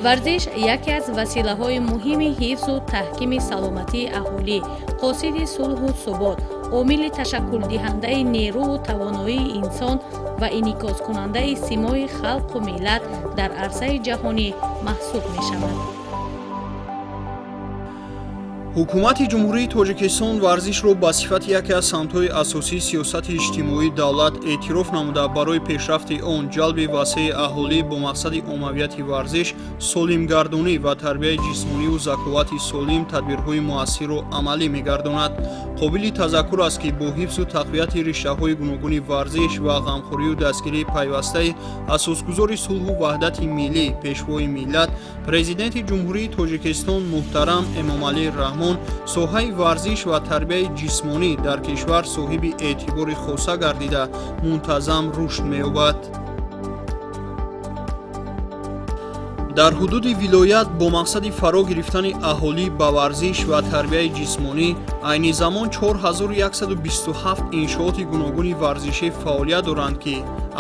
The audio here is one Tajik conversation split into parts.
Варзиш яке аз василаҳои муҳими ҳифзу таҳкими саломатии аҳолӣ, қосиди сулҳу субот, омили ташаккулдиҳандаи нерӯву тавоноии инсон ва инъикоскунандаи симои халқу миллат дар арсаи ҷаҳонӣ маҳсуб мешавад. Ҳукумати Ҷумҳурии Тоҷикистон варзишро ба сифати яке аз самтҳои асосии сиёсати иҷтимоии давлат эътироф намуда, барои пешрафти он, ҷалби васеи аҳолӣ бо мақсади оммавияти варзиш, солимгардонӣ ва тарбияи ҷисмониву заковати солим тадбирҳои муассирро амалӣ мегардонад. Қобили тазаккур аст, ки бо ҳифзу тақвияти риштаҳои гуногуни варзиш ва ғамхорию дастгирии пайвастаи асосгузори сулҳу ваҳдати миллӣ, Пешвои миллат, Президенти Ҷумҳурии Тоҷикистон муҳтарам Эмомалӣ Раҳмон, соҳаи варзиш ва тарбияи ҷисмонӣ дар кишвар соҳиби эътибори хоса гардида, мунтазам рушд меёбад. Дар ҳудуди вилоят бо мақсади фаро гирифтани аҳолӣ ба варзиш ва тарбияи ҷисмонӣ айни замон 4127 иншооти гуногуни варзишӣ фаъолият доранд, ки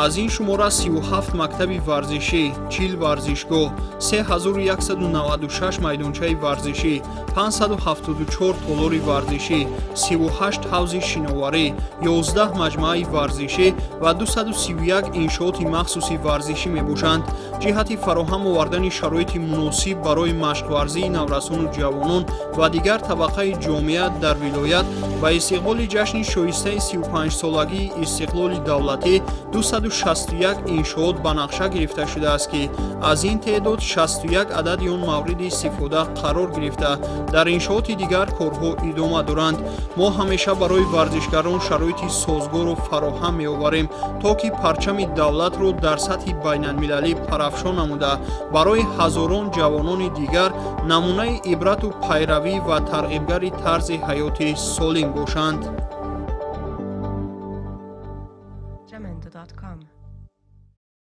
аз ин шумора 37 мактаби варзишӣ, 40 варзишгоҳ, 3196 майдончаи варзишӣ, 574 толори варзишӣ, 38 ҳавзи шиноварӣ, 11 маҷмӯаи варзишӣ ва 231 иншооти махсуси варзишӣ мебошанд. Ҷиҳати фароҳам овардани шароити муносиб барои машқварзии наврасону ҷавонон ва дигар табақаи ҷомеа дар вилоят ба истиқболи ҷашни шоистаи 35-солагии истиқлоли давлатӣ 261 иншоот ба нақша гирифта шудааст, ки аз ин теъдод 61 адади он мавриди истифода қарор гирифта, дар иншооти дигар корҳо идома доранд. Мо ҳамеша барои варзишгарон шароити созгорро фароҳам меоварем, то ки парчами давлатро дар сатҳи байналмилалӣ парафшон намуда, барои ҳазорон ҷавонони дигар намунаи ибрату пайравӣ ва тарғибгари тарзи ҳаёти солим бошанд. Jamendo.com.